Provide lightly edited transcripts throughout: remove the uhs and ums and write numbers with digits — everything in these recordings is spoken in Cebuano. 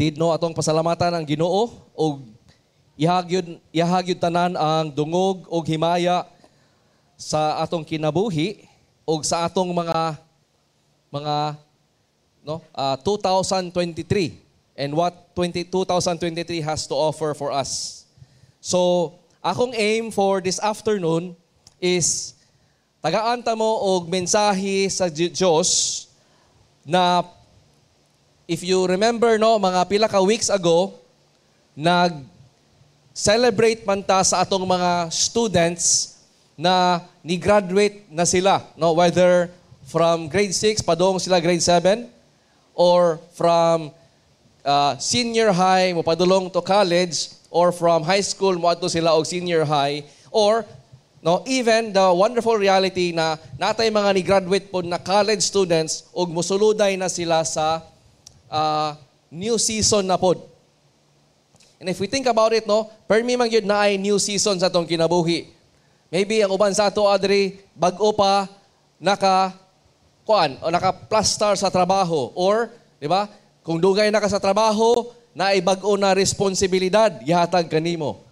Indeed, no, atong pasalamatan ang Ginoo og ihagyud tanan ang dungog og himaya sa atong kinabuhi og sa atong mga no 2023 and what 20, 2023 has to offer for us. So, akong aim for this afternoon is tagaan ta mo og mensahe sa Dios na, if you remember, no, mga pila ka weeks ago, nag celebrate man ta sa atong mga students na ni-graduate na sila, no, whether from grade 6 padung sila grade 7 or from senior high mopadulong to college or from high school moadto sila og senior high or, no, even the wonderful reality na natay mga ni-graduate pod na college students ug mosuluday na sila sa new season na pod. And if we think about it, no, permi man gyud naay new season sa atong kinabuhi. Maybe ang uban sa ato adri bag-o pa naka kuan o naka plaster sa trabaho or, di ba? Kung dugay na ka sa trabaho, naay bag-o na responsibilidad gihatag kanimo.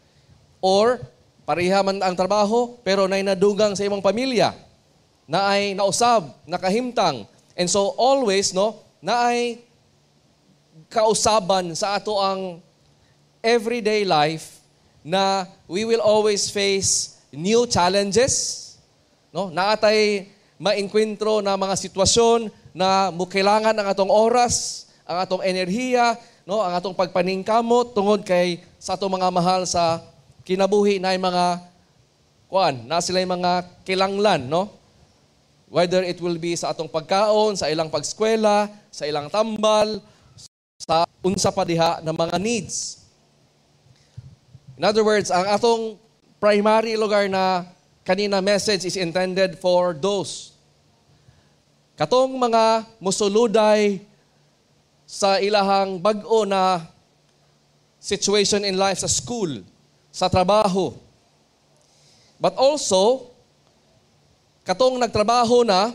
Or pareha man ang trabaho pero nay nadugang sa imong pamilya. Naay nausab, nakahimtang. And so always, no, naay kausaban sa ato ang everyday life na we will always face new challenges, no? Naatay maengkwentro na mga sitwasyon na mukailangan ang atong oras, ang atong enerhiya, no, ang atong pagpaningkamot tungod kay sa atong mga mahal sa kinabuhi na mga kuan, na sila mga kilanglan, no? Whether it will be sa atong pagkaon, sa ilang pagskwela, sa ilang tambal, sa unsa pa diha na mga needs. In other words, ang atong primary lugar na kanina message is intended for those katong mga musuluday sa ilahang bag-o na situation in life sa school, sa trabaho. But also, katong nagtrabaho na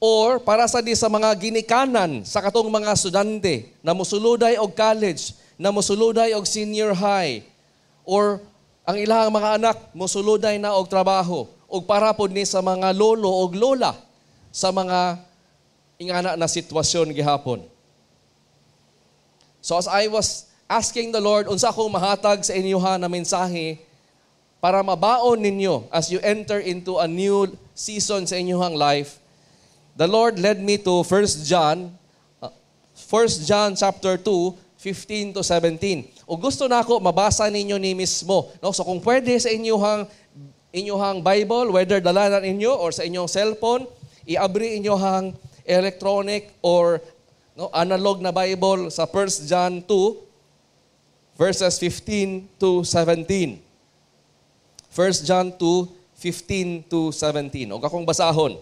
or para sa di sa mga ginikanan sa katong mga estudyante na musuluday og college, na musuluday og senior high, or ang ilahang mga anak musuluday na og trabaho, og para pod ni sa mga lolo og lola sa mga ingana na sitwasyon gihapon. So as I was asking the Lord unsa akong mahatag sa inyo ha na mensahe para mabaon ninyo as you enter into a new season sa inyong life, the Lord led me to 1 John, 1 John chapter 2, 15 to 17. O gusto na ako mabasa ninyo ni mismo. No? So kung pwede sa inyong Bible, whether dala na ninyo or sa inyong cellphone, iabri inyong electronic or, no, analog na Bible sa 1 John 2, verses 15 to 17. 1 John 2, 15 to 17. O akong basahon.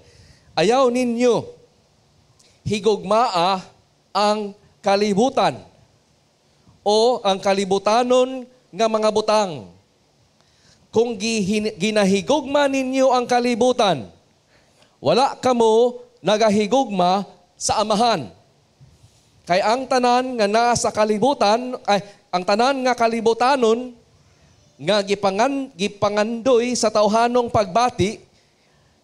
"Ayaw ninyo higugmaa ang kalibutan o ang kalibutanon nga mga butang. Kung ginahigugma ninyo ang kalibutan, wala kamo nagahigugma sa Amahan. Kay ang tanan nga naa sa kalibutan, ay, ang tanan nga kalibutanon nga gipangandoy sa tawhanong pagbati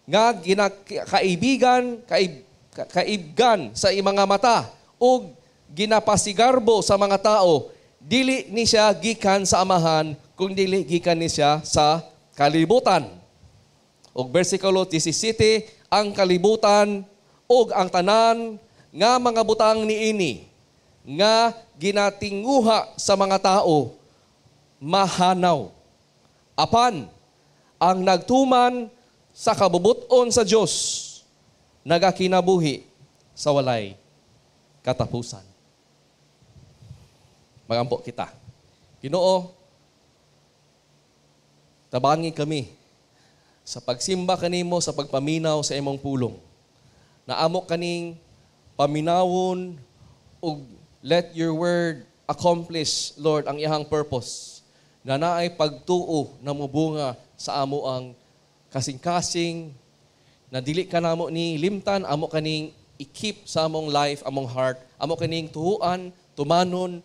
nga ginakaibigan kaibgan sa mga mata ug ginapasigarbo sa mga tao, dili ni siya gikan sa Amahan, kung dili gikan ni siya sa kalibutan." Og versikulo 17, "Ang kalibutan ug ang tanan nga mga butang niini nga ginatinguha sa mga tao mahanaw. Apan ang nagtuman sa kabubuton sa Dios nagakinabuhi sa walay katapusan." Magampo kita. Ginoo, tabangi kami sa pagsimba kanimo, sa pagpaminaw sa imong pulong. Naamo kaning paminawon ug let your word accomplish, Lord, ang iyang purpose. Na naay pagtuo na mubunga sa amo ang kasing-kasing na dili ka namo ni limtan, amo kaning i-keep sa among life, among heart, amo kining tuhuan, tumanon,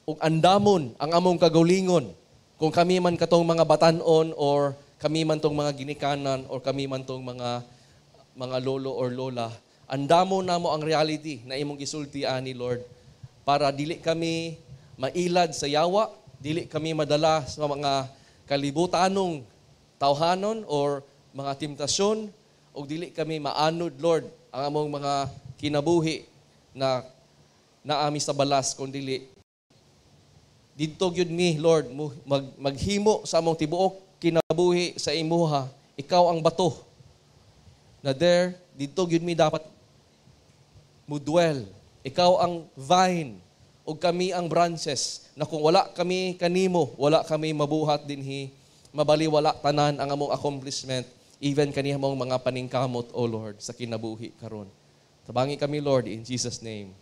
ug andamon ang among kagalingon. Kung kami man katong mga batanon or kami man tong mga ginikanan or kami man tong mga lolo or lola, andamon namo ang reality na imong gisulti ani, Lord, para dili kami mailad sa yawa, dili kami madala sa mga kalibutanong tawhanon or mga temptasyon, ug dili kami maanod, Lord, ang among mga kinabuhi na naami sa balas, kung dili didto gyud mi, Lord, maghimo sa among tibuok kinabuhi sa imuha. Ikaw ang bato na there didto gyud mi dapat mo dwell. Ikaw ang vine ug kami ang branches, na kung wala kami kanimo, wala kami mabuhat dinhi, mabaliwala tanan ang among accomplishment, even kaniha mong mga paningkamot, O Lord, sa kinabuhi karon. Tabangi kami, Lord, in Jesus' name.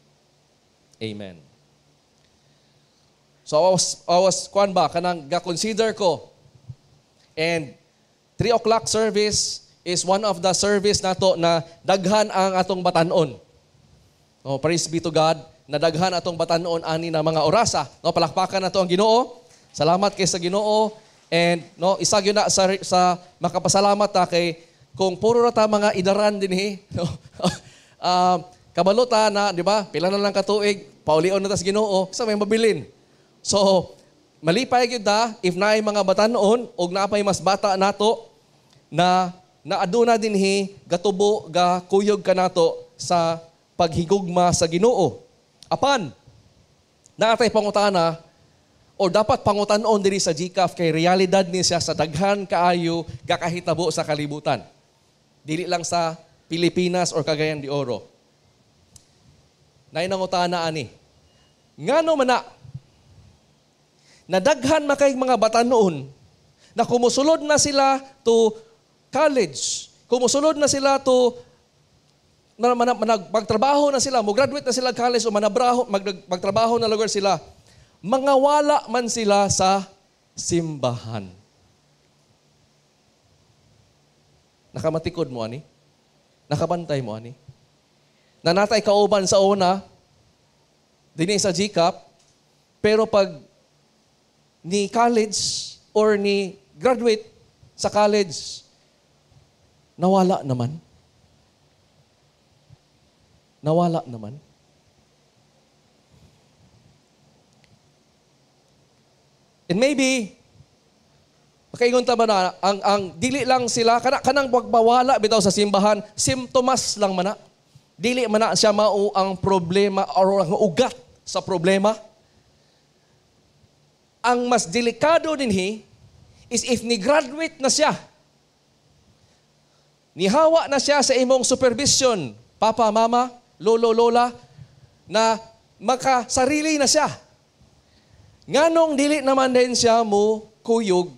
Amen. So I was kuan ba, kanang ga-consider ko. And 3 o'clock service is one of the service nato na daghan ang atong batanon. Oh, praise be to God na daghan atong batanon ani na mga orasa. No, palakpakan nato ang Ginoo. Salamat kay sa Ginoo. And no, isa gyud na sa makapasalamat ta kay kung puro ra ta mga idaran dinhi, no. Kabalo ta na, di ba? Pila na lang katuig, paulion na ta sa Ginoo, sa may mabilin. So, malipay gyud ta if naay mga batanon og naapay mas bata nato na naaduna dinhi gatubo, ga kuyog kanato sa paghigugma sa Ginoo. Apan naatay pangutana o dapat pangutanon diri sa GCAF kay realidad ni siya sa daghan kaayo gakahitabo sa kalibutan. Dili lang sa Pilipinas or Cagayan de Oro. Naay nangutana ani. Ngano man na nadaghan makay mga batanon na kumusulod na sila to college, kumusulod na sila to na, magtrabaho na sila, mo-graduate na sila college o manabraho, magtrabaho na lugar sila, mga wala man sila sa simbahan? Nakamatikod mo ani? Nakabantay mo ani? Nanatay kauban sa una, dinhi sa GCAP, pero pag ni college or ni graduate sa college, nawala naman. Nawala naman. And maybe, makaingon ta ba na, ang dili lang sila, kanang pagbawala bitaw sa simbahan, simptomas lang man na. Dili man na siya mao ang problema or ang ugat sa problema. Ang mas delikado dinhi is if ni-graduate na siya, nihawa na siya sa imong supervision, papa, mama, lolo, lola, na makasarili na siya. Nganong dili naman din siya mo kuyog?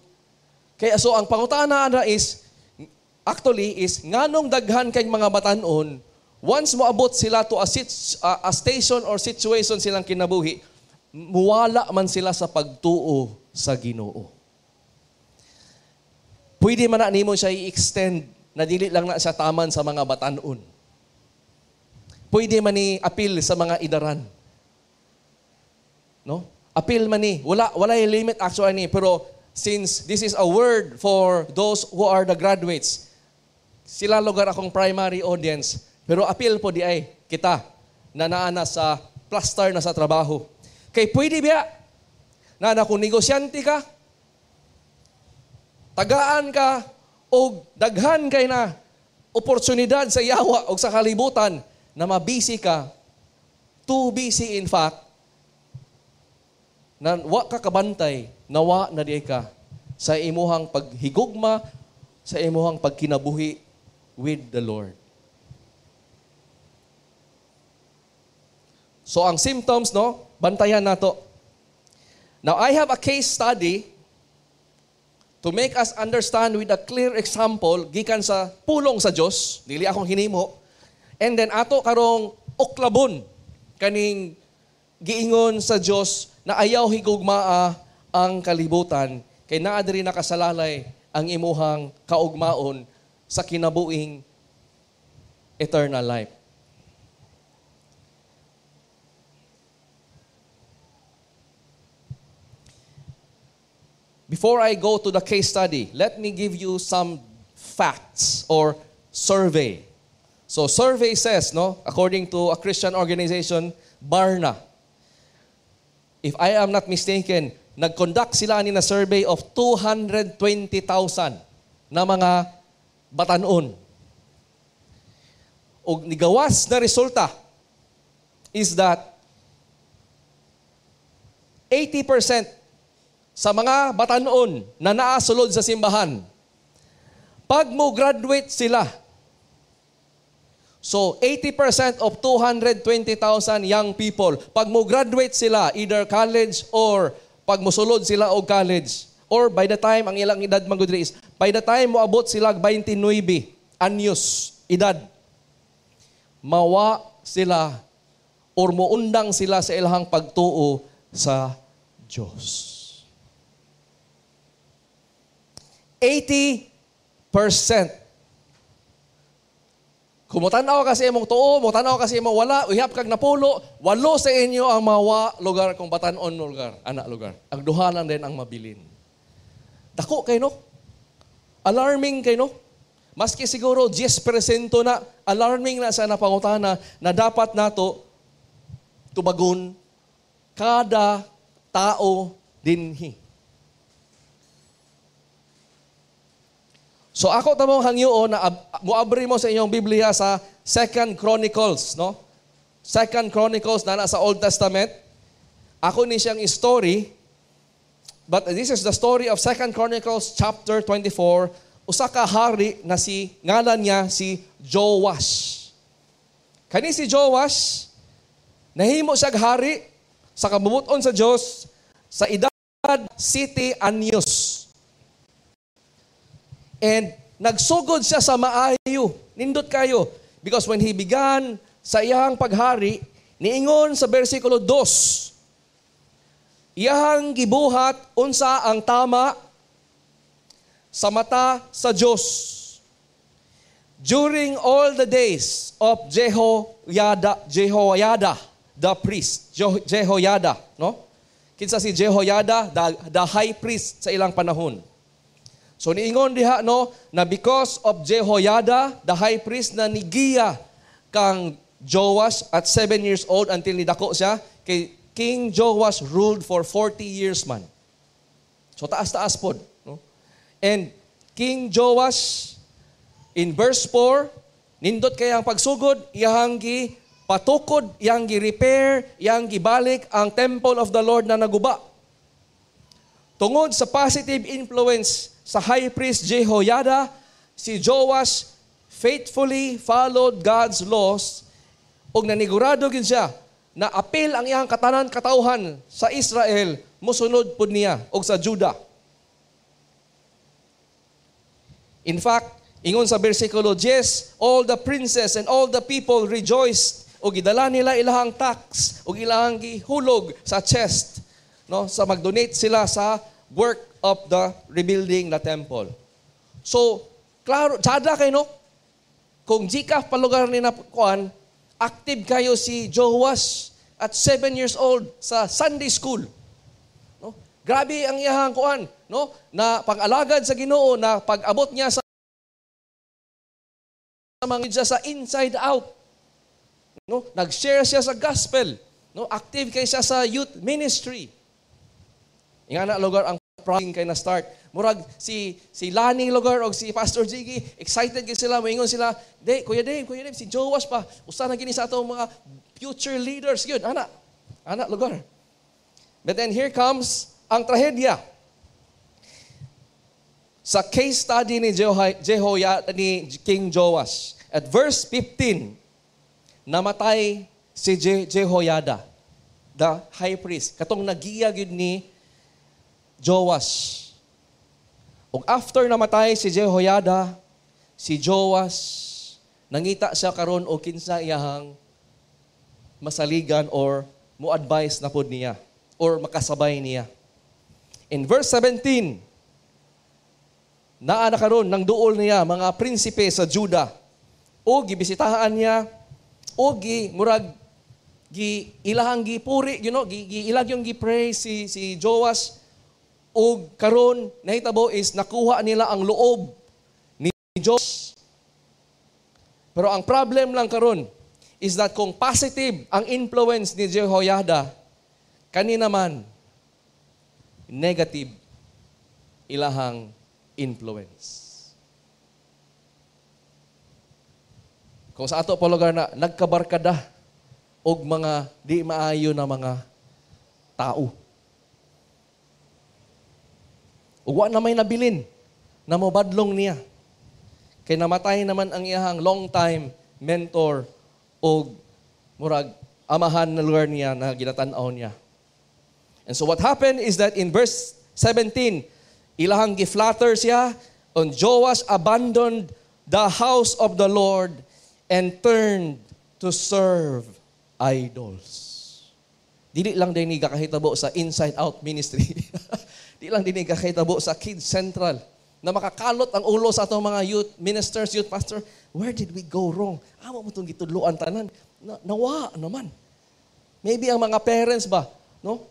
Kaya so ang pangutana na is, actually is, nganong daghan kay mga batanon, once moabot sila to a station or situation silang kinabuhi, muwala man sila sa pagtuo sa Ginoo. Pwede man na nimo siya i-extend na dili lang na siya taman sa mga batanon. Pwede man ni appeal sa mga idaran. No? Appeal man ni. Wala yung limit actually ni. Pero since this is a word for those who are the graduates, sila lugar akong primary audience, pero appeal po di ay kita na naana sa plaster na sa trabaho. Kay pwede biya na kung negosyante ka, tagaan ka, o daghan kay na oportunidad sa yawa o sa kalibutan na mabisi ka, too busy in fact, na wa ka kabantay, nawa na di ka sa imuhang paghigugma, sa imuhang pagkinabuhi with the Lord. So ang symptoms, no, bantayan nato. Now I have a case study to make us understand with a clear example gikan sa pulong sa Dios, dili akong hinimo. And then ato karong uklabon kaning giingon sa Dios na ayaw higugmaa ang kalibutan kay naa diri nakasalalay ang imuhang kaugmaon sa kinabuhing eternal life. Before I go to the case study, let me give you some facts or survey. So survey says, no, according to a Christian organization, Barna, if I am not mistaken, nag-conduct sila ani na survey of 220,000 na mga batanon. Og nigawas na resulta is that 80% sa mga batanon na naasulod sa simbahan, pag mo graduate sila, so 80% of 220,000 young people, pag mo graduate sila, either college or pag mosulod sila og college, or by the time ang ilang edad man is, by the time moabot sila 29 anyos edad, mawa sila or moundang sila sa ilang pagtuo sa Diyos. 80%. Kung motanaw ka sa imong tuo, motanaw ka sa imong wala, uyab kag napulo, 8 sa inyo ang mawa lugar kung batan-on lugar, anak lugar. Ang duha lang din ang mabilin. Dako kay, no? Alarming kay, no? Maski siguro 10% na, alarming na sa napangutana na dapat nato tubagon kada tao dinhi. So ako tamong hangyoon na moabri mo sa inyong Biblia sa Second Chronicles, no? Second Chronicles na nasa Old Testament. Ako ni siyang story, but this is the story of Second Chronicles chapter 24. Usa ka hari na si ngalan niya si Joash. Kani si Joash, nahimo siya hari sa kabubuton sa Dios sa edad 7 anyos. And nagsugod siya sa maayo. Nindot kayo. Because when he began sa iyang paghari, niingon sa versikulo 2, iyang gibuhat unsa ang tama sa mata sa Dios. During all the days of Jehoiada, the priest, Jehoiada, no? Kinsa si Jehoiada, the high priest sa ilang panahon. So niingon diha, no, na because of Jehoiada, the high priest na nigiya kang Joash at 7 years old until nidako siya, kay King Joash ruled for 40 years man. So taas-taas pod, no? And King Joash in verse 4, nindot kay ang pagsugod, iyang gi patukod, iyang gi repair, iyang gibalik ang temple of the Lord na naguba. Tungod sa positive influence sa high priest Jehoiada, si Joash faithfully followed God's laws ug nanigurado gid siya na apil ang iyang katanan katawhan sa Israel mosunod pud niya og sa Juda. In fact, ingon sa bersikulo 10, all the princes and all the people rejoiced ug gidala nila ilahang tax ug ilahang gihulog sa chest, no, sa mag-donate sila sa work of the rebuilding the temple. So, klaro, tsada kay, no? Kung GCAF palugar ni na kuan, active kayo si Joash at 7 years old sa Sunday school. No? Grabe ang iyahang kuan, no? Na pag-alagad sa Ginoo, na pag-abot niya sa mga siya sa inside out. No? Nag-share siya sa gospel. No? Active kay siya sa youth ministry. Nga na lugar ang praying kay na start. Murag si Lani lugar og si Pastor Jiggy, excited kay sila, moingon sila, "Day, Kuya Dave, Kuya Dave, si Joash pa, usa na gini sa atong mga future leaders gyud." Ana. Ana lugar. But then here comes ang trahedya. Sa case study ni Jehoiada, ni King Joash, at verse 15, namatay si Jehoiada, the high priest, katong nagiya gyud ni Joash. Ug after namatay si Jehoiada, si Joash nangita siya karon og kinsa iyahang masaligan or mo-advise na pod niya or makasabay niya. In verse 17, naa na karon nang duol niya mga prinsipe sa Juda o gibisitahan niya o gi murag gi ilahang gipuri, gi ilag yung gi-pray si Joash. Ug karon nahitabo is nakuha nila ang loob ni Joash. Pero ang problem lang karon is that kung positive ang influence ni Jehoiada, kani naman negative ilahang influence. Kung sa ato pa lugar na nagkabarkada og mga di maayo na mga tao. Ug wa na may nabilin na mobadlong niya. Kay namatay naman ang iyahang long time mentor og murag amahan na lugar niya na ginatan-aw niya. And so what happened is that in verse 17, ilahang giflatter siya, and Joash abandoned the house of the Lord and turned to serve idols. Dili lang din ni kakahitabo sa Inside Out Ministry. Di lang din ni kakahitabo sa Kids Central na makakalot ang ulo sa atong mga youth ministers, youth pastor. Where did we go wrong? Amo mo itong gitudloan tanan. Nawa naman. Maybe ang mga parents ba, no?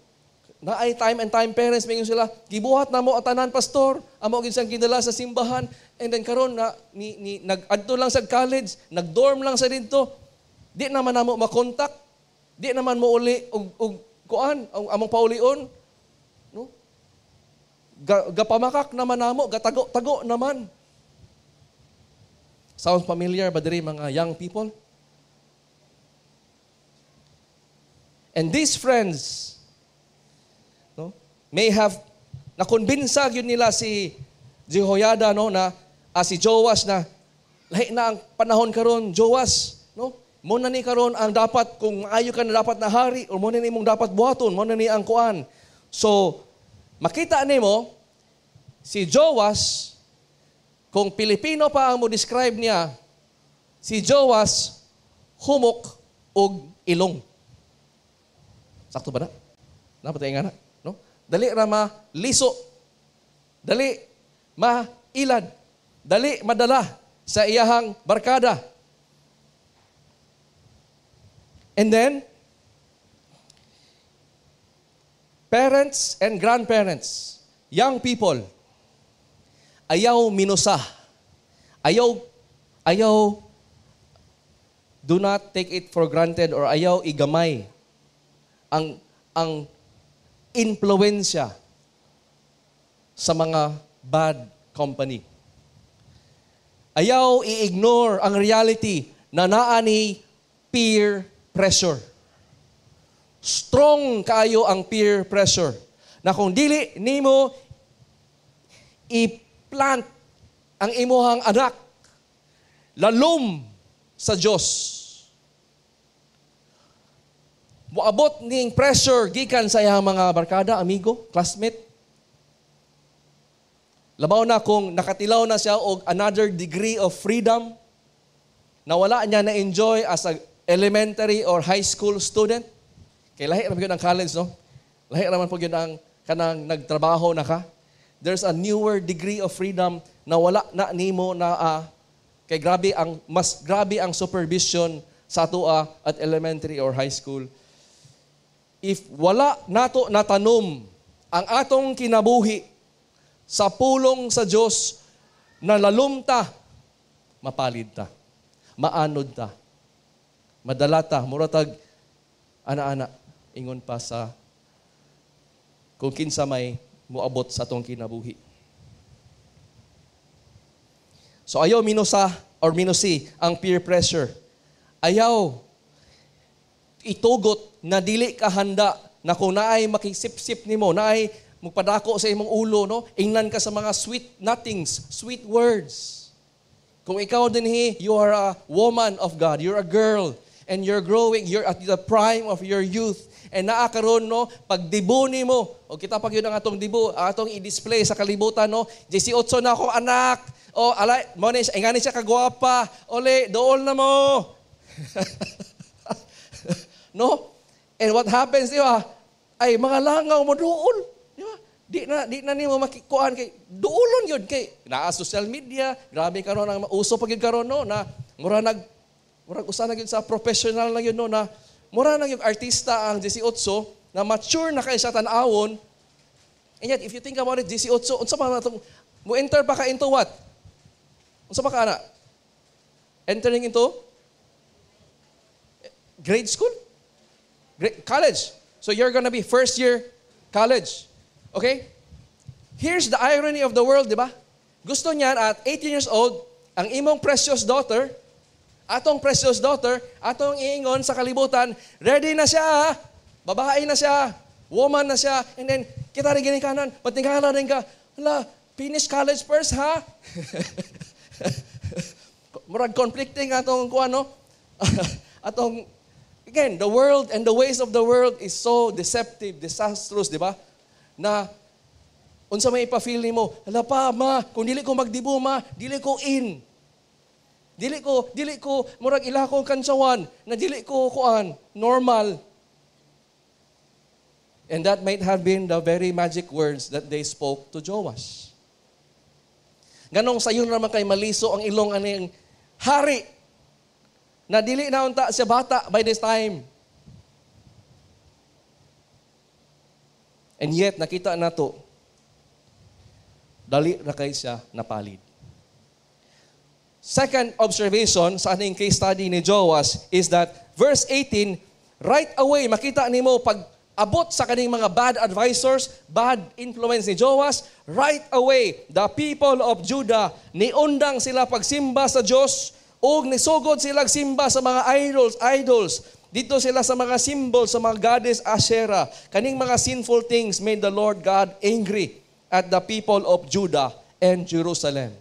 Naay time and time parents, may sila, gibuhat na mo ang tanan, pastor. Amo gid siyang gidala sa simbahan. And then karon na ni nag-adto lang sa college, nag-dorm lang sa didto. Di naman namo makontak. Di naman mo uli og kuan, ang among paulion. No? Gapamakak naman namo, gatago-tago naman. Sounds familiar ba diri mga young people? And these friends, no, may have nakumbinsa gyud nila si Jehoiada, no, na si Joash na lahi na ang panahon karon, Joash, no? Mo na ni karon ang dapat, kung maayo ka na dapat na hari, or mo na ni imong dapat buhaton, mo na ni ang kuan. So makita nimo si Joash, kung Pilipino pa ang mo describe niya, si Joash humok og ilong. Sakto ba na? Napatay nga na, no? Dali ra ma liso. Dali mailad. Dali madala sa iyahang barkada. And then, parents and grandparents, young people, ayaw minusa. Ayaw, do not take it for granted or ayaw igamay ang impluensya sa mga bad company. Ayaw i-ignore ang reality na naa ni peer pressure. Strong kaayo ang peer pressure. Na kung dili nimo i-plant ang imuhang anak lalom sa Dios, moabot ning pressure gikan sa iyang mga barkada, amigo, classmate. Labaw na kung nakatilaw na siya og another degree of freedom na wala niya na-enjoy as a elementary or high school student. Kay lahi ra man gyud ang college, no? Lahi ra man po gyud ang kanang nagtrabaho na ka. There's a newer degree of freedom na wala na nimo na kay grabe ang mas grabe ang supervision sa atoa at elementary or high school. If wala nato natanom ang atong kinabuhi sa pulong sa Dios na lalumta, mapalid ta, maanod ta, madala ta, muratag ana-ana, ingon pa sa kung kinsa may moabot sa atong kinabuhi. So ayaw minusa or minusi ang peer pressure. Ayaw itugot na dili ka handa na kung naay makisip-sip nimo, naay magpadako sa imong ulo, no? Ingnan ka sa mga sweet nothings, sweet words. Kung ikaw dinhi, you are a woman of God, you're a girl, and you're growing, you're at the prime of your youth. And naa karon, no, pagdibo nimo, o kita pag yun ang atong dibo, ang atong i-display sa kalibutan, no, 18 na ako anak, o alay, mo ni, ingani siya kagwapa, ole, dool na mo. No? And what happens, di ba? Ay, mga langaw mo dool. Di ba? Di na nimo makikuan kay duolon yun kay naa social media, grabe karon ang uso pa gyud karon, no, na mura nag murag usa na gyud sa professional na gyud, no, na mura na gyud artista ang 18 na mature na kay sa tan-awon. And yet, if you think about it, 18, unsa pa na itong, mo enter pa ka into what? Unsa pa ka ana? Entering into grade school? College. So you're gonna be first year college. Okay? Here's the irony of the world, di ba? Gusto niyan at 18 years old, ang imong precious daughter, atong precious daughter, atong iingon sa kalibutan, ready na siya, babae na siya, woman na siya, and then kita rin ginikanan, patingala rin ka, hala, finish college first, ha? Murag conflicting atong kuan, no? Atong, again, the world and the ways of the world is so deceptive, disastrous, di ba? Na, unsa may ipa-feel nimo, hala pa, ma, kung dili ko magdibo, ma, dili ko in. Dili ko, murag ila kong kantsawan, na dili ko kuan, normal. And that might have been the very magic words that they spoke to Joash. Ganong sayon naman kay maliso ang ilong aning hari, na dili na unta siya bata by this time. And yet, nakita na to, dali na kay siya napalid. Second observation sa ating case study ni Joash is that verse 18, right away, makita nimo pag abot sa kaning mga bad advisors, bad influence ni Joash, right away, the people of Judah, niundang sila pagsimba sa Dios ug nisugod sila simba sa mga idols. Dito sila sa mga symbol, sa mga goddess Asherah. Kaning mga sinful things made the Lord God angry at the people of Judah and Jerusalem.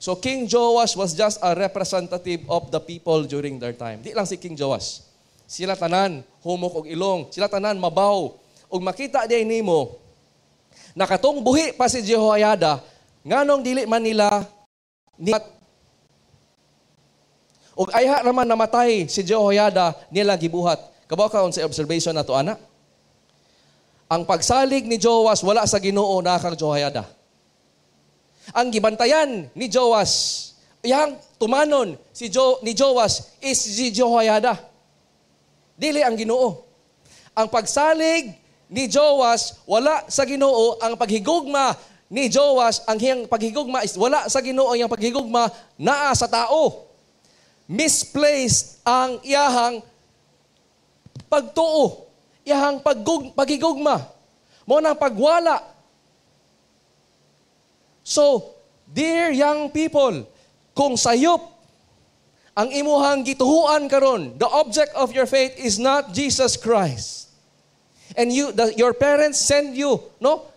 So King Joash was just a representative of the people during their time. Di lang si King Joash. Sila tanan humok og ilong, sila tanan mabaw. Ug makita di nimo nakatong buhi pa si Jehoiada, nganong dili man nila ni ug ayha naman namatay si Jehoiada nila gibuhat. Kabaw ka sa observation nato ana? Ang pagsalig ni Joash wala sa Ginoo na kang Jehoiada. Ang gibantayan ni Joash, iyang tumanon si ni Joash is si Jehoiada. Dili ang Ginoo. Ang pagsalig ni Joash wala sa Ginoo, ang paghigugma ni Joash, ang hiyang paghigugma is wala sa Ginoo, ang iyang paghigugma naa sa tao. Misplaced ang iyahang pagtuo, iyahang paghigugma. Mo nang pagwala. So, dear young people, kung sayop ang imuhang gituhuan karon, the object of your faith is not Jesus Christ. And your parents send you, no,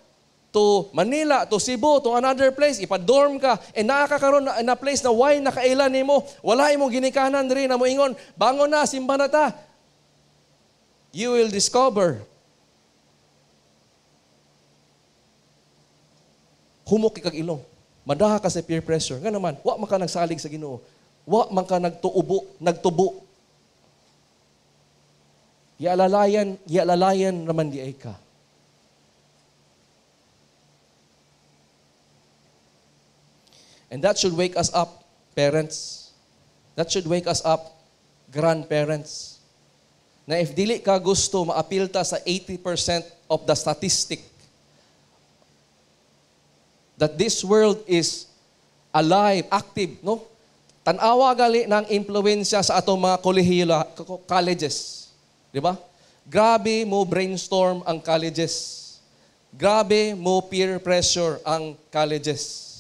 to Manila, to Cebu, to another place, ipa-dorm ka, and naa ka karon na place na why nakailan nimo, wala imong ginikanan diri na moingon, bangon na, simba na ta. You will discover humok kag ilong. Madaha ka sa peer pressure. Nga naman, wa man ka nagsalig sa Ginoo. Wa man ka nagtubo. Gialalayan naman di ay ka. And that should wake us up, parents. That should wake us up, grandparents. Na if dili ka gusto, maapil ta sa 80% of the statistic that this world is alive, active, no? Tan-awa gali ng impluwensya sa atong mga colleges. Di ba? Grabe mo brainstorm ang colleges. Grabe mo peer pressure ang colleges.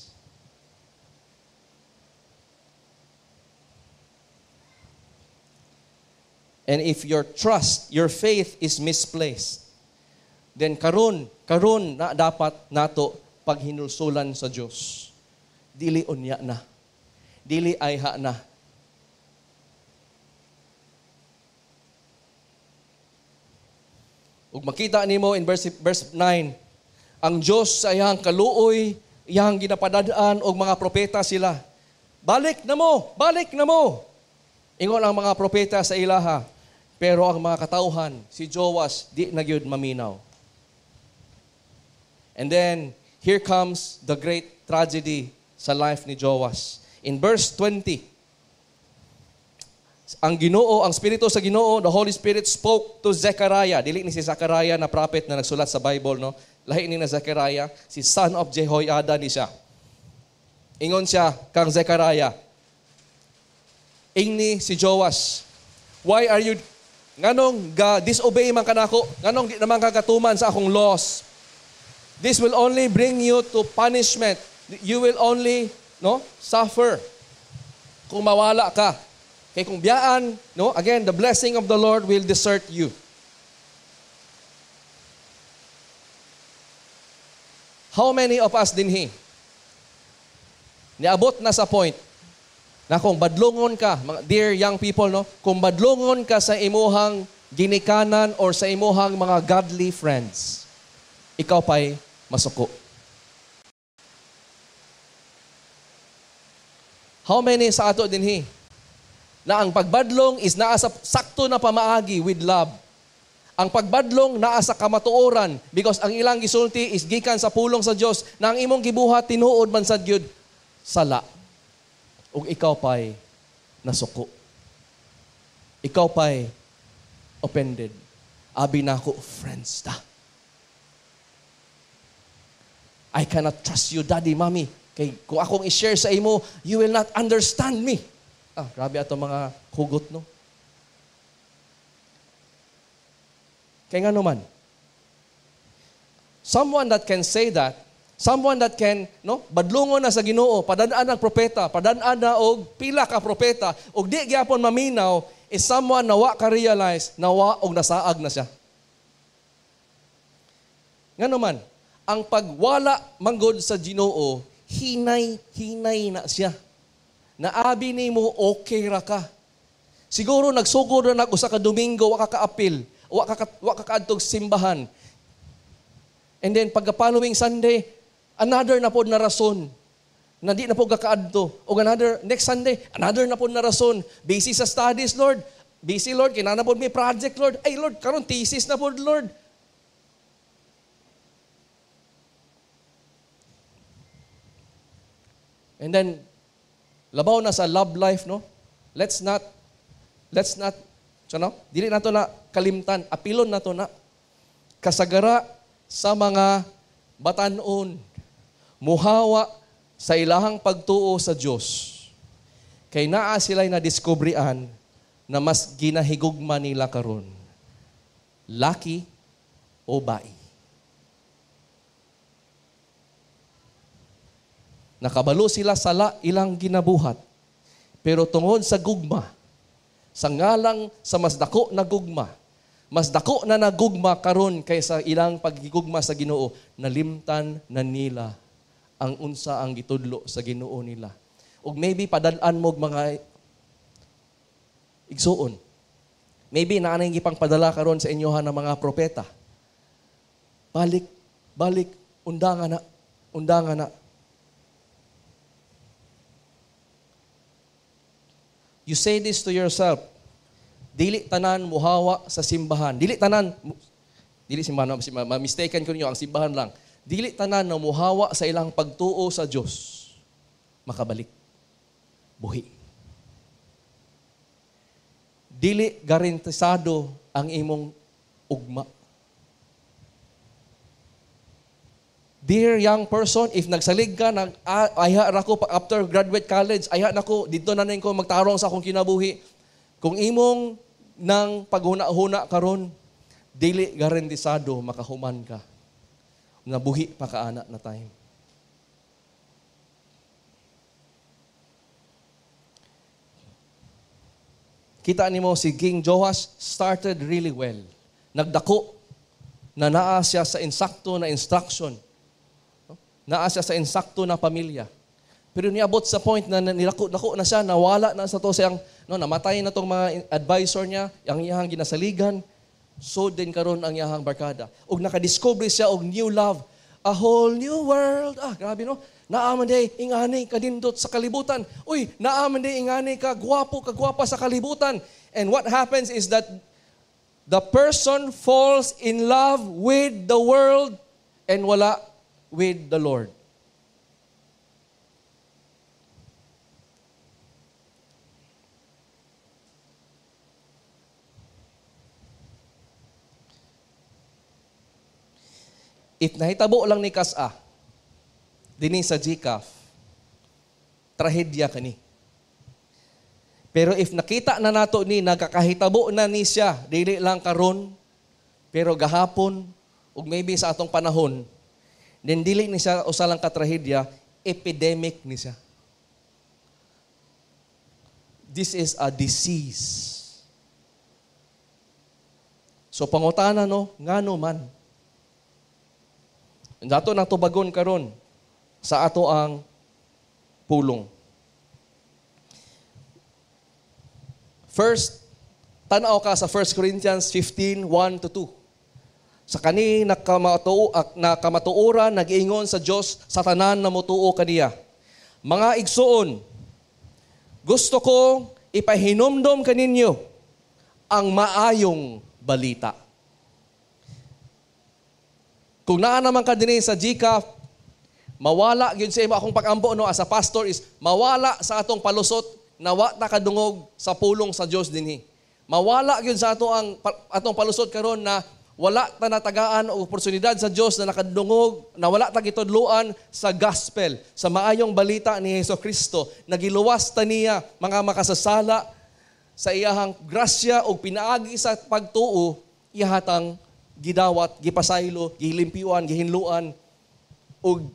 And if your trust, your faith is misplaced, then karon na dapat nato paghinulsulan sa Dios. Dili unya na. Dili ayha na. Ug makita nimo in verse 9, ang Dios sa iyang kaluoy, iyang ginapadadaan og mga propeta sila. Balik na mo, balik na mo. Ingon ang mga propeta sa ilaha, pero ang mga katawhan, si Joash di na gyud maminaw. And then here comes the great tragedy sa life ni Joash. In verse 20, ang Ginoo, ang Espiritu sa Ginoo, the Holy Spirit spoke to Zechariah. Dili ni si Zechariah na prophet na nagsulat sa Bible, no? Lahi ni na Zechariah, si son of Jehoiada ni siya. Ingon siya kang Zechariah, ingni si Joash, why are you, nganong ga disobey man kanako, nganong di naman kagatuman sa akong laws? This will only bring you to punishment. You will only, no, suffer kung mawala ka. Kay kung biyaan, no, again, the blessing of the Lord will desert you. How many of us dinhi niabot na sa point na kung badlongon ka, mga dear young people, no, kung badlongon ka sa imuhang ginikanan or sa imuhang mga godly friends, ikaw pa'y masuko. How many sa ato dinhi na ang pagbadlong is naa sa sakto na pamaagi with love? Ang pagbadlong naa sa kamatuoran because ang ilang gisulti is gikan sa pulong sa Dios na ang imong gibuhat tinuod man sad gyud sala. Ug ikaw pa'y nasuko. Ikaw pa'y offended. Abi nako, friends ta. I cannot trust you, daddy, mommy. Kay kung akong i-share sa imo, you will not understand me. Ah, grabe ato mga hugot, no? Kaya nga naman, someone that can say that, someone that can, no, badlungon na sa Ginoo, padan-an ang propeta, padan-an na og pila ka propeta, og di gyapon maminaw, is someone na wa ka realize na wa og nasaag na siya. Nga naman, ang pagwala manggod sa Ginoo, hinay-hinay na siya. Naabi nimo okay ra ka. Siguro nagsugod na nag usa ka Domingo, wa ka kaapil, wa ka kaadtog simbahan. And then pagka following Sunday, another na pod na rason na di na pod kakaadto. O another next Sunday, another na pod na rason. Busy sa studies, Lord. Busy, Lord, kinana pod may project, Lord. Ay Lord, karon thesis na pod, Lord. And then labaw na sa love life, no? Let's not, so no? Dili na to na kalimtan, apilon na to na. Kasagara sa mga batan-on, muhawa sa ilahang pagtuo sa Dios. Kay naa sila'y nadiskubrian na mas ginahigugma nila karon, laki o bai. Nakabalo sila sala ilang ginabuhat, pero tungod sa gugma, sa ngalang sa mas dako na gugma, mas dako na nagugma karon kaysa ilang paggigugma sa Ginoo, nalimtan na nila ang unsa ang gitudlo sa Ginoo nila. Og maybe padal-an mo mga igsuon. Maybe naa nay gipang padala karon sa inyoha ng mga propeta. Balik, balik, undangan na, undangan na. You say this to yourself. Dili tanan muhawa sa simbahan. Dili tanan, dili simbahan, ma-mistaken ko ninyo, ang simbahan lang. Dili tanan na muhawa sa ilang pagtuo sa Dios, makabalik. Buhi. Dili garantisado ang imong ugma. Dear young person, if nagsalig ka, ayha ra ko after graduate college, ayha na ko, dito na ko magtarong sa akong kinabuhi. Kung imong nang paghuna-huna karon, dili garantisado makahuman ka. Nabuhi pa ka ana na time. Kita nimo si King Joash started really well. Nagdako na naa siya sa insakto na instruction. Naa siya sa insakto na pamilya. Pero niabot sa point na nilako-dako na siya, nawala na sa to siyang, no, namatay na tong mga advisor niya, ang iyahang ginasaligan, so din karon ang iyahang barkada. Og nakadiscover siya og new love. A whole new world. Ah, grabe no. Naaman day ingani kadindot sa kalibutan. Uy, naaman day ingani ka gwapo, kagwapa sa kalibutan. And what happens is that the person falls in love with the world and wala with the Lord. If nahitabo lang ni kas-a dinhi sa GCAF, trahedya kani. Pero if nakita na nato ni nagkakahitabo na ni siya, dili lang karon, pero gahapon, ug maybe sa atong panahon, then dili ni siya usa lang ka trahedya, epidemic ni siya. This is a disease. So pangutana, no, ngano man? Dato na tubagon karon sa ato ang pulong. First, tanaw ka sa 1 Corinthians 15:1-2. Sa kani nakamatuoran nag-ingon sa Dios sa tanan na motuo kaniya. Mga igsuon, gusto ko ipahinumdom kaninyo ang maayong balita. Kung naa naman ka dinhi sa GCAF, mawala gyud sa imo akong pag-ampo, no, as a pastor is mawala sa atong palusot na wa ta kadungog sa pulong sa Dios dinhi. Mawala gyud sa ato ang atong palusot karon na wala ta natagaan og oportunidad sa Dios na nakadungog, na wala ta gitudloan sa gospel, sa maayong balita ni Hesus Kristo, nagiluwas ta niya mga makasasala sa iyahang grasya og pinaagi sa pagtuo, iyahatang gidawat, gipasaylo, gilimpiuan, gihinluan og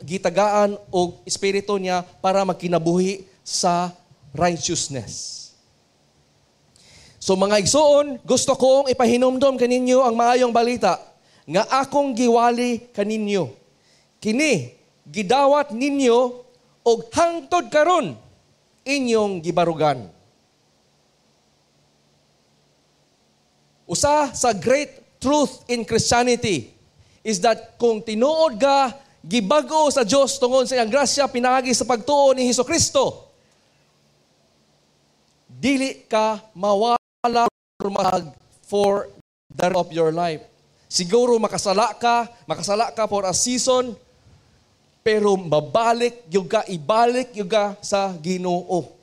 gitagaan og espiritu niya para magkinabuhi sa righteousness. So mga igsoon, gusto kong ipahinumdom kaninyo ang maayong balita nga akong giwali kaninyo. Kini gidawat ninyo og hangtod karon inyong gibarugan. Usa sa great truth in Christianity is that kung tinuod ka gibag-o sa Dios tungod sa iyang grasya pinaagi sa pagtuo ni Hesus Kristo, dili ka mawala mag for the rest of your life. Siguro makasala ka for a season, pero mabalik yung ka, ibalik yung ka sa Ginoo.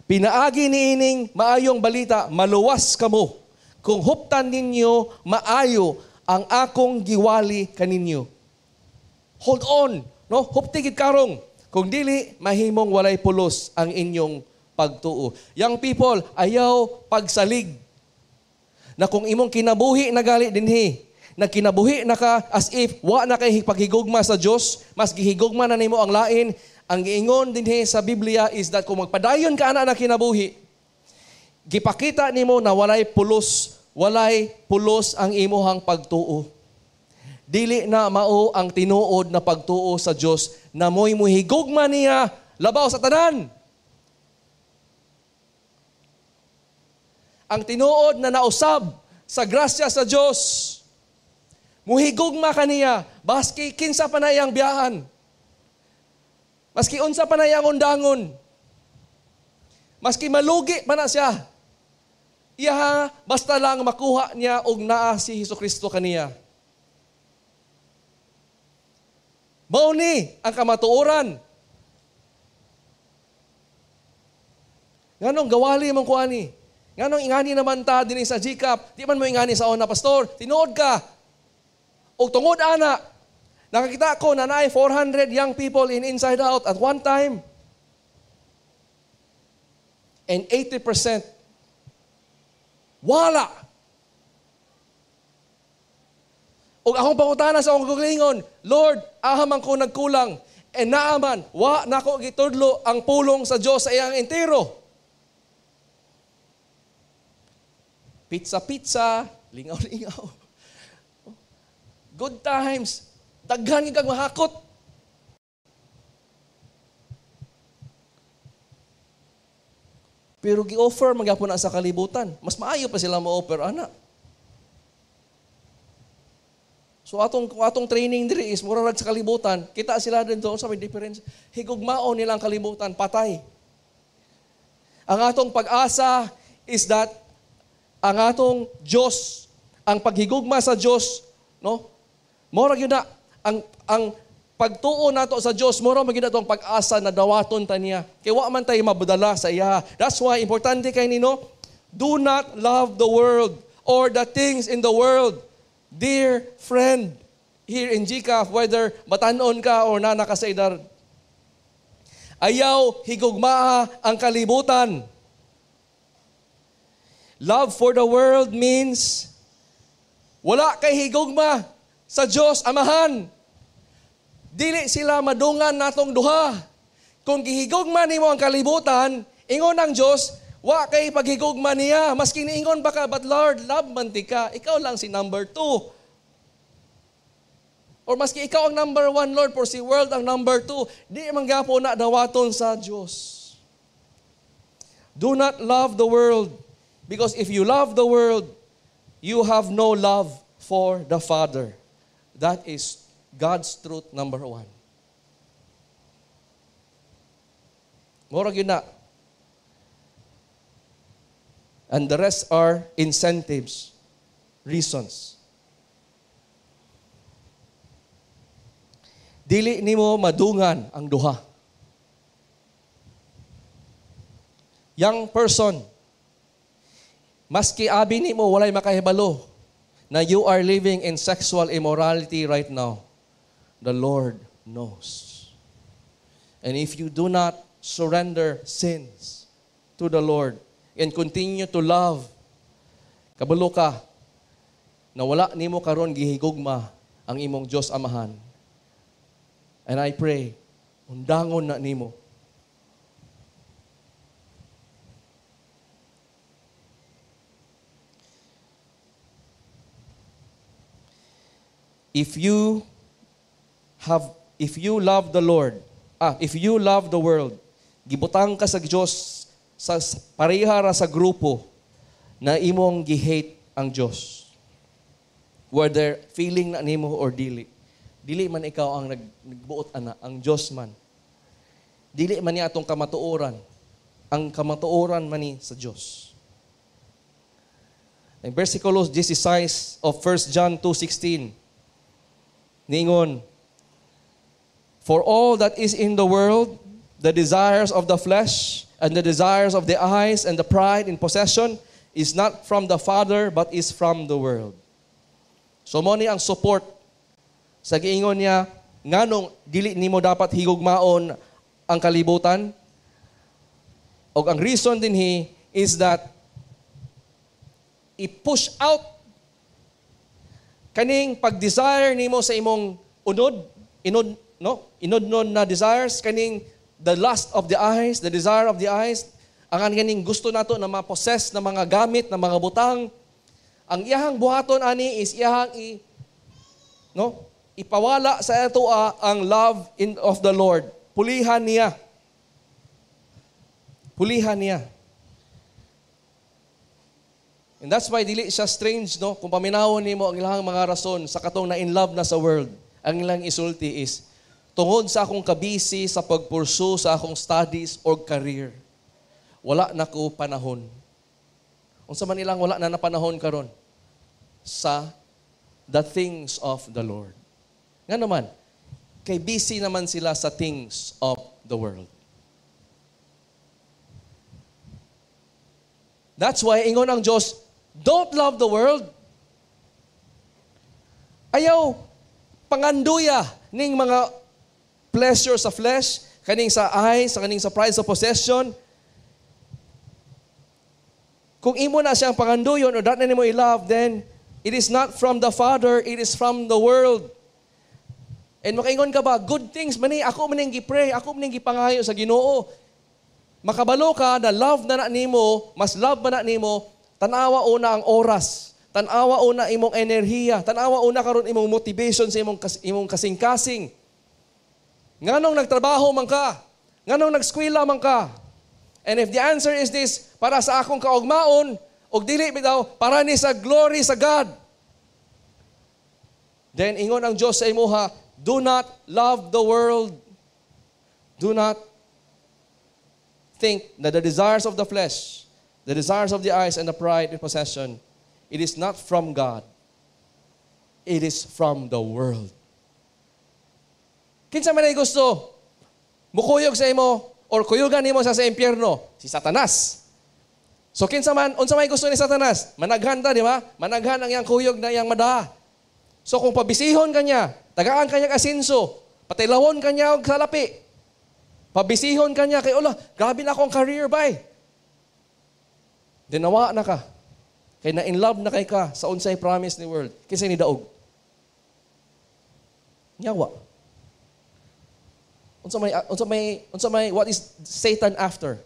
Pinaagi niining maayong balita, maluwas kamo kung huptan ninyo maayo ang akong giwali kaninyo. Hold on, no? Hupti gid karong. Kung dili, mahimong walay pulos ang inyong pagtuo. Young people, ayaw pagsalig na kung imong kinabuhi na gali dinhi, nagkinabuhi na ka as if wa na kay paghigugma sa Dios, mas gihigugma na nimo ang lain. Ang giingon dinhi sa Biblia is that kung magpadayon ka ana na kinabuhi, gipakita nimo na walay pulos ang imuhang pagtuo. Dili na mao ang tinuod na pagtuo sa Dios na mo'y muhigugma niya labaw sa tanan. Ang tinuod na nausab sa grasya sa Dios, muhigugma kaniya baski kinsa pa na iyang biyahan. Maski unsa pa na iyang undangon. Maski malugi pa na siya. Iya basta lang makuha niya og naa si Hesus Kristo kaniya. Mao ni ang kamatuoran. Nganong gawali mong kuani? Nganong ingani naman ta dinhi sa GCAP? Di man mo ingani sa una, pastor. Tinuod ka. Og tungod ana, nakakita ko na naay 400 young people in Inside Out at one time. And 80% wala. Og akong pangutana sa akong kaugalingon, Lord, ahaman ko nagkulang. E naaman, wa nako gitudlo ang pulong sa Dios sa iyang entero. Pizza, pizza, lingaw-lingaw. Good times. Daghan kag mahakot. Pero gi-offer magyapon na sa kalibutan. Mas maayo pa sila mo-offer ana. So atong training diri is mura rag sa kalibutan. Kita sila dito sa may difference. Higugmaon nila ang kalibutan, patay. Ang atong pag-asa is that ang atong Dios, ang paghigugma sa Dios, no? Mora gyud na ang pagtuo nato sa Dios, mora man gyud atong pag-asa na dawaton ta niya. Kay wa man tay mabudala sa iya. That's why importante kay nino, do not love the world or the things in the world. Dear friend, here in GCAF, whether batan-on ka or naa na ka sa edad, ayaw higugmaa ang kalibutan. Love for the world means wala kay higugma sa Diyos Amahan. Dili sila madungan natong duha. Kung gihigugma nimo ang kalibutan, ingon ang Diyos, wa kay paghigugma niya. Maski niingon ba ka, "But Lord, love man tika." Ikaw lang si number 2. Or maski ikaw ang number 1, Lord, for si world ang number 2. Di man gapon na dawaton sa Diyos. Do not love the world, because if you love the world, you have no love for the Father. That is God's truth number 1. Murag yun na. And the rest are incentives, reasons. Dili nimo madungan ang duha. Young person, maski abi nimo walay makahibalo na you are living in sexual immorality right now, the Lord knows. And if you do not surrender sins to the Lord and continue to love, kabalo ka na wala nimo karon gihigugma ang imong Dios Amahan. And I pray, undangon na nimo. If you love the Lord, if you love the world, gibutang ka sa Dios sa pareha ra sa grupo na imong gi-hate ang Dios. Whether feeling na nimo or dili. Dili man ikaw ang nagbuot ana, ang Dios man. Dili man niya atong kamatuoran. Ang kamatuoran man ni sa Dios. In versikulo 16 of 1 John 2:16, niingon, "For all that is in the world, the desires of the flesh and the desires of the eyes and the pride in possession is not from the Father but is from the world." So mo ni ang support sa giingon niya nganong dili nimo dapat higugmaon ang kalibutan. Og ang reason dinhi is that i-push out kaning pag-desire nimo sa imong unod, inod, no? Inodnon na desires, kaning the lust of the eyes, the desire of the eyes, ang kaning gusto nato na ma-possess na mga gamit, na mga butang. Ang iyahang buhaton ani is iyahang ipawala sa ato ang love of the Lord. Pulihan niya. Pulihan niya. And that's why dili siya strange, no? Kung paminawon nimo ang ilang mga rason sa katong na in love na sa world, ang ilang isulti is, tungod sa akong kabisi sa pagpursu sa akong studies or career, wala na ko panahon. Unsa man ilang wala na panahon karon sa the things of the Lord. Nga naman, kay busy naman sila sa things of the world. That's why ingon ang Diyos, don't love the world. Ayaw panganduya ning mga pleasure sa flesh, kaning sa eyes, kaning sa pride of possession. Kung imo na siyang panganduyon o dat na nimo i-love, then it is not from the Father, it is from the world. And makaingon ka ba, good things man ni, ako man ning gi-pray, ako man ning gipangayo sa Ginoo. Makabalo ka na love na na nimo, mas love man na nimo, tanawa una ang oras, tanawa una imong enerhiya, tanawa una karon imong motivation sa imong kasing-kasing. Nganong nagtrabaho man ka? Nganong nagskwela man ka? And if the answer is this, para sa akong kaugmaon, og dili bitaw, para ni sa glory sa God. Then ingon ang Dios sa imuha, do not love the world. Do not think that the desires of the flesh, the desires of the eyes, and the pride in possession, it is not from God. It is from the world. Kinsa man ay gusto mukuyog sa imo or kuyugan nimo sa impyerno? Si Satanas. So kinsa man, unsa may gusto ni Satanas? Managhan ta, di ba? Managhan ang iyang kuyog na iyang madaha. So kung pabisihon ka niya, tagaan ka niya asinso, patilawon ka niya og salapi, pabisihon ka niya, kay ula, grabe na akong career bay. Dinawa na ka. Kay na in love na kay ka sa unsay promise ni world. Kinsa ni daog? Nyawa. Unsa may, what is Satan after?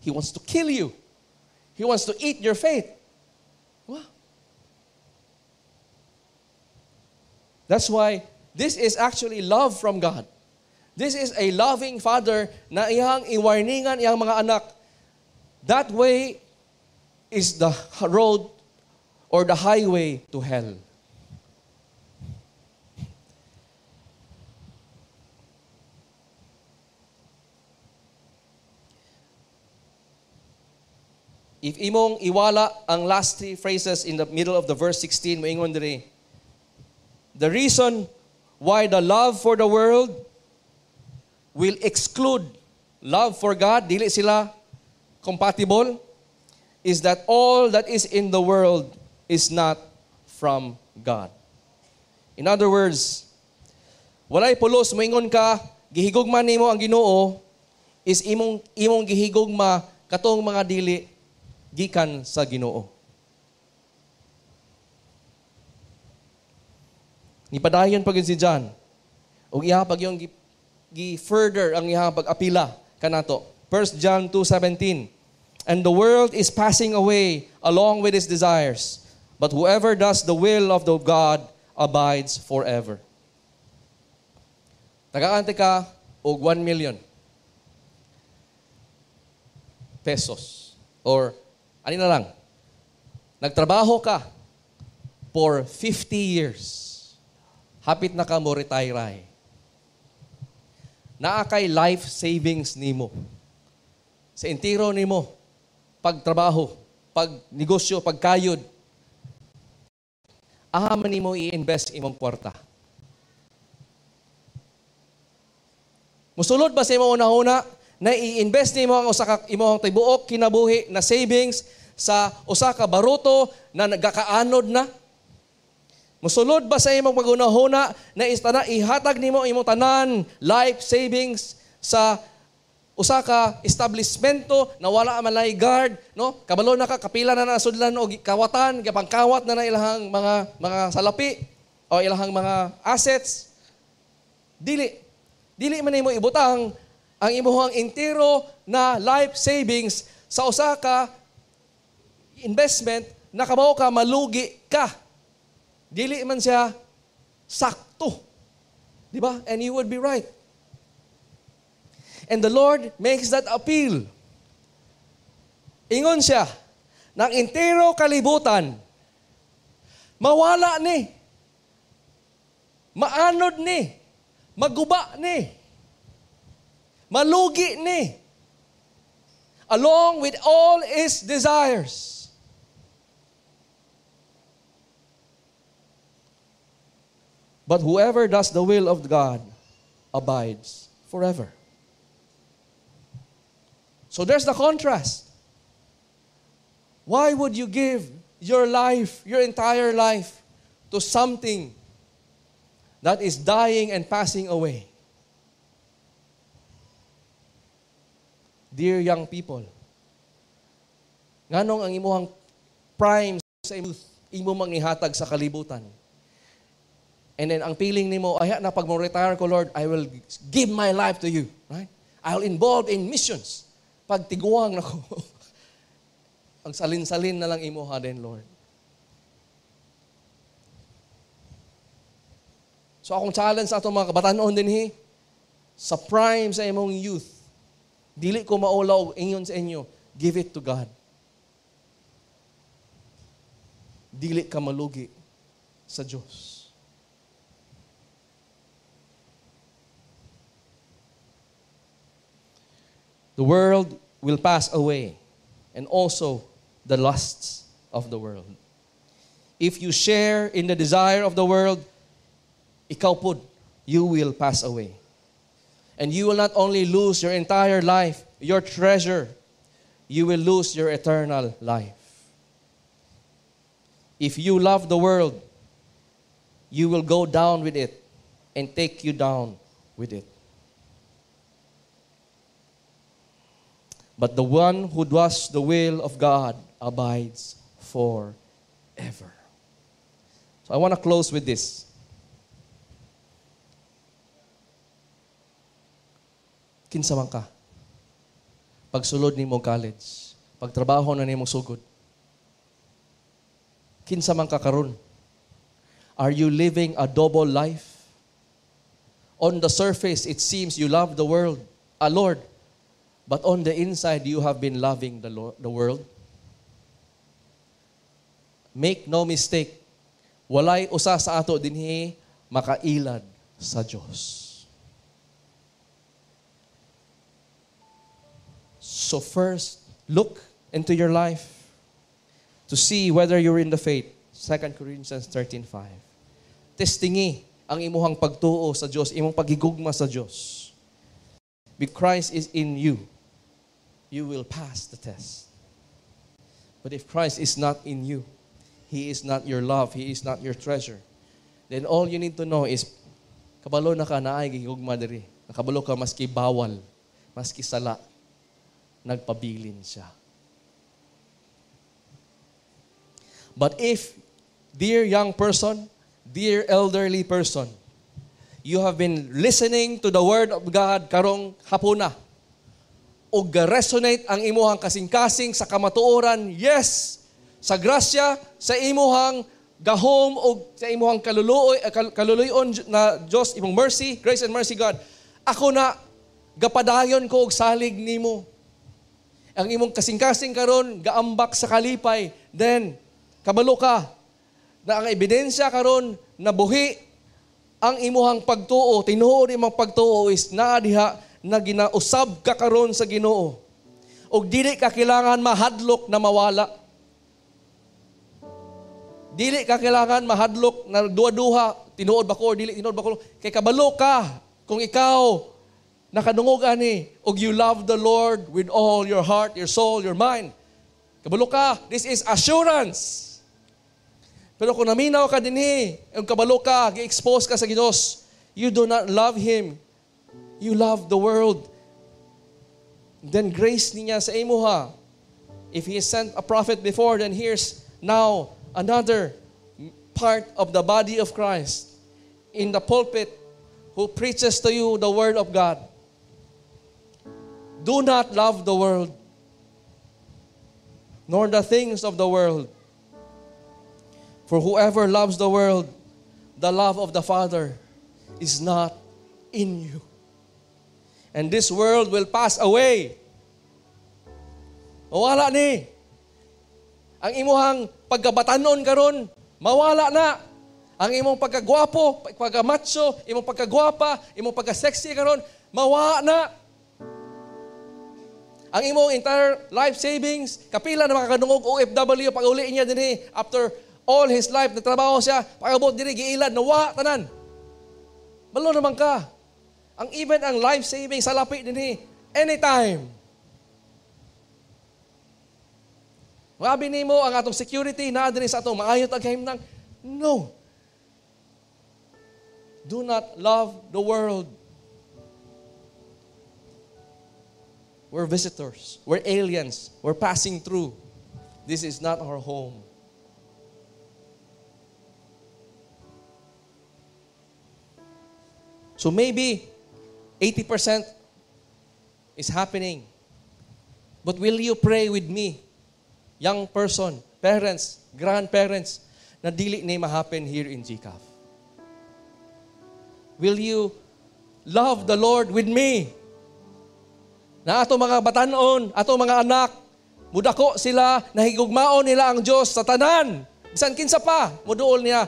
He wants to kill you. He wants to eat your faith. Wow. That's why this is actually love from God. This is a loving father na iyang iwarningan iyang mga anak. That way is the road or the highway to hell. If imong iwala ang last three phrases in the middle of the verse 16, moingon diri, the reason why the love for the world will exclude love for God, dili sila compatible, is that all that is in the world is not from God. In other words, walay pulos moingon ka, gihigugma nimo ang Ginoo, is imong gihigugma katong mga dili gikan sa Ginoo. Nipadayon pag si John, ug iya pag yung gi-further ang iyang pag-apila kanato. 1 John 2:17, and the world is passing away along with its desires, but whoever does the will of the God abides forever. Tagaante ka og 1 million pesos or ani na lang, nagtrabaho ka for 50 years. Hapit na ka mo retire. Naa kay life savings nimo. Sa entiro nimo, pagtrabaho, pagnegosyo, pagkayod, aha man nimo i-invest imong kwarta. Musulod ba sa imong una-una na i-invest nimo ang usa ka imong tibuok kinabuhi na savings sa usa ka baruto na nagakaanod na? Musulod ba sa imong pagunahuna na ihatag nimo imong tanan life savings sa usa ka establishmento na wala man lay guard, no? Kabalo na ka, kapila na nasudlan og kawatan, gipangkawat na na ilahang mga salapi o ilahang mga assets. Dili man nimo ibutang ang imong entero na life savings sa usa ka investment na kabaw ka malugi ka. Dili man siya sakto. Di ba? And you would be right. And the Lord makes that appeal. Ingon siya, ng entero kalibutan, mawala ni, maanod ni, maguba ni, malugi ni, along with all its desires. But whoever does the will of God abides forever. So there's the contrast. Why would you give your life, your entire life, to something that is dying and passing away? Dear young people, nganong ang imuhang prime sa youth, imo mangihatag sa kalibutan? And then ang feeling nimo, ay na pag mo-retire ko, Lord, I will give my life to you. Right? I'll involve in missions. Pag tiguang na ko, ang salin-salin na lang imuha din, Lord. So akong challenge sa atong mga kabatanon din, he, sa prime sa imong youth, dili ko maulaw ingon sa inyo, give it to God. Dili ka malugi sa Diyos. The world will pass away, and also the lusts of the world. If you share in the desire of the world, ikaw pud, you will pass away. And you will not only lose your entire life, your treasure, you will lose your eternal life. If you love the world, You will go down with it and take you down with it. But the one who does the will of God abides forever. So I want to close with this. Kinsa man ka? Pagsulod nimo college, pagtrabaho na nimo sugod. Kinsa man ka karon? Are you living a double life? On the surface, it seems you love the world, a Lord, but on the inside, you have been loving the Lord, the world. Make no mistake, walay usa sa ato dinhi makailad sa Dios. So first, look into your life to see whether you're in the faith. 2 Corinthians 13:5. Testingi ang imuhang pagtuo sa Dios, imong paghigugma sa Dios. Because Christ is in you, you will pass the test. But if Christ is not in you, He is not your love, He is not your treasure, then all you need to know is, kabalo na ka naay gihigugma diri. Nakabalo ka maski bawal, maski sala, nagpabilin siya. But if, dear young person, dear elderly person, you have been listening to the Word of God karong hapuna, ug resonate ang imuhang kasing-kasing sa kamatuoran, yes, sa grasya, sa imuhang gahom ug sa imuhang kaluluoy na Dios, imong mercy, grace and mercy God, ako na gapadayon ko og salig nimo. Ang imong kasing-kasing karon gaambak sa kalipay, then kabalo ka na ang ebidensya karon na buhi ang imuhang pagtuo, tinuod imong pagtuo is naa diha na ginausab ka karon sa Ginoo. Og dili ka kailangan mahadlok na mawala. Dili ka kailangan mahadlok na duha-duha, tinuod ba ko or dili tinuod ba ko? Kay kabalo ka kung ikaw nakadungog ani og you love the Lord with all your heart, your soul, your mind. Kabalo ka, this is assurance. Pero kung naminaw ka dinhi, og kabalo ka, gi-expose ka sa Dios, you do not love Him. You love the world. Then grace niya sa imuha. If He sent a prophet before, then here's now another part of the body of Christ in the pulpit who preaches to you the Word of God. Do not love the world, nor the things of the world. For whoever loves the world, the love of the Father is not in you. And this world will pass away. Mawala ni. Ang imuhang pagkabatanon karon, mawala na. Ang imong pagkagwapo, pagkamacho, imong pagkagwapa, imong pagka-sexy karon, mawala na. Ang imong entire life savings, kapila na makakadungog OFW pag uli niya dinhi after all his life nagtrabaho siya, pag-abot dinhi giilad nawa tanan. Balo naman ka. Ang even ang life savings sa lapi dinhi anytime. Mabi nimo ang atong security naa dinhi sa atong maayo tag kahimtang. No. Do not love the world. We're visitors. We're aliens. We're passing through. This is not our home. So maybe 80% is happening. But will you pray with me, young person, parents, grandparents, na dili ni ma-happen here in GCAF? Will you love the Lord with me? Na ato mga batanon, ato mga anak, mudako sila, nahigugmaon nila ang Diyos sa tanan. Bisan kinsa pa, muduol niya,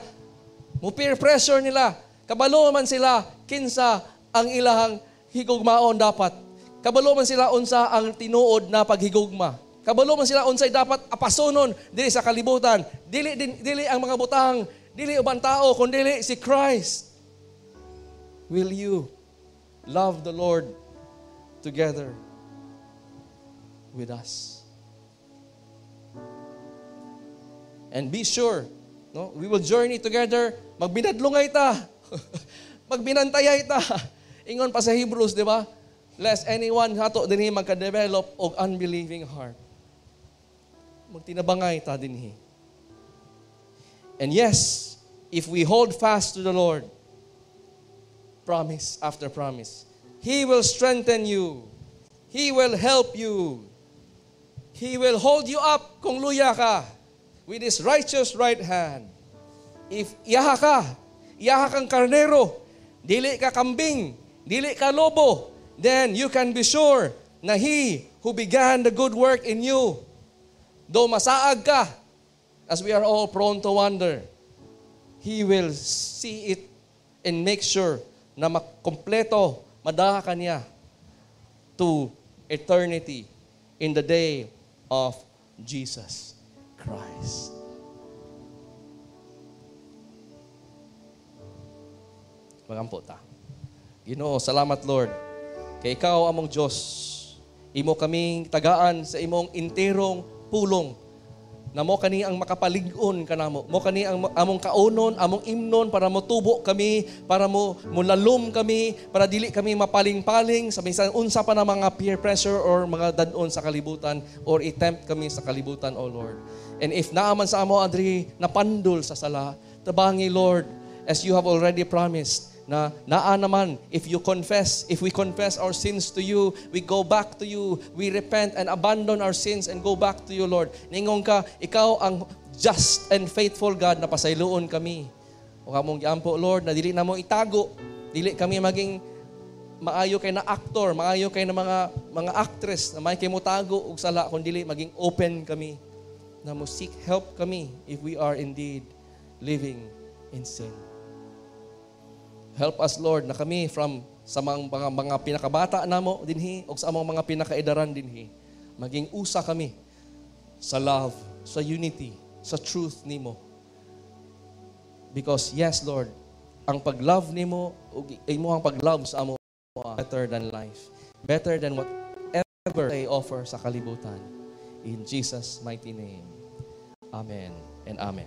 mu peer pressure nila. Kabalo man sila, kinsa ang ilahang higugmaon dapat. Kabalo man sila unsa ang tinuod na paghigugma. Kabalo man sila unsay dapat apasonon dili sa kalibutan. Dili, dili ang mga butang, dili uban tao, kundi si Christ. Will you love the Lord together with us? And be sure No? We will journey together. Magbinadlungay ta. Magbinantayay ta. Ingon pa sa Hebrews, di ba? Lest anyone hato dinhi magka-develop og unbelieving heart. Magtinabangay ta dinhi. And yes, if we hold fast to the Lord, promise after promise, He will strengthen you. He will help you. He will hold you up kung luya ka with His righteous right hand. If iyaha ka, iyaha kang karnero, dili ka kambing, dili ka lobo, then you can be sure na He who began the good work in you, though masaag ka, as we are all prone to wander, He will see it and make sure na makompleto, madaha ka niya to eternity in the day of Jesus Christ. Magampo ta. Ginoo, salamat, Lord. Kay ikaw among Diyos, imo kaming tagaan sa imong enterong pulong na mo kani ang makapalig-on kanamo. Mo kani ang among kaunon, among imnon para motubo kami, para mo mulalom kami, para dili kami mapaling-paling sa bisan unsa pa na mga peer pressure or mga dad-on sa kalibutan or i-tempt kami sa kalibutan, O Lord. And if naa man sa amo adri napandol sa sala, tabangi, Lord, as you have already promised, na naa naman, if you confess, if we confess our sins to you, we go back to you, we repent and abandon our sins and go back to you, Lord. Ningon ka, ikaw ang just and faithful God na pasayloon kami. O among giampo, Lord, na dili na mo itago, dili kami maging maayo kay na actor, maayo kay na mga actress na may kay mo tago og sala, kun dili maging open kami na mo seek help kami if we are indeed living in sin. Help us, Lord, na kami from sa mga pinakabata namo dinhi o sa among mga pinakaedaran dinhi, maging usa kami sa love, sa unity, sa truth nimo. Because yes, Lord, ang pag-love nimo ug imo ang pag-love sa amo better than life, better than whatever they offer sa kalibutan. In Jesus' mighty name. Amen and amen.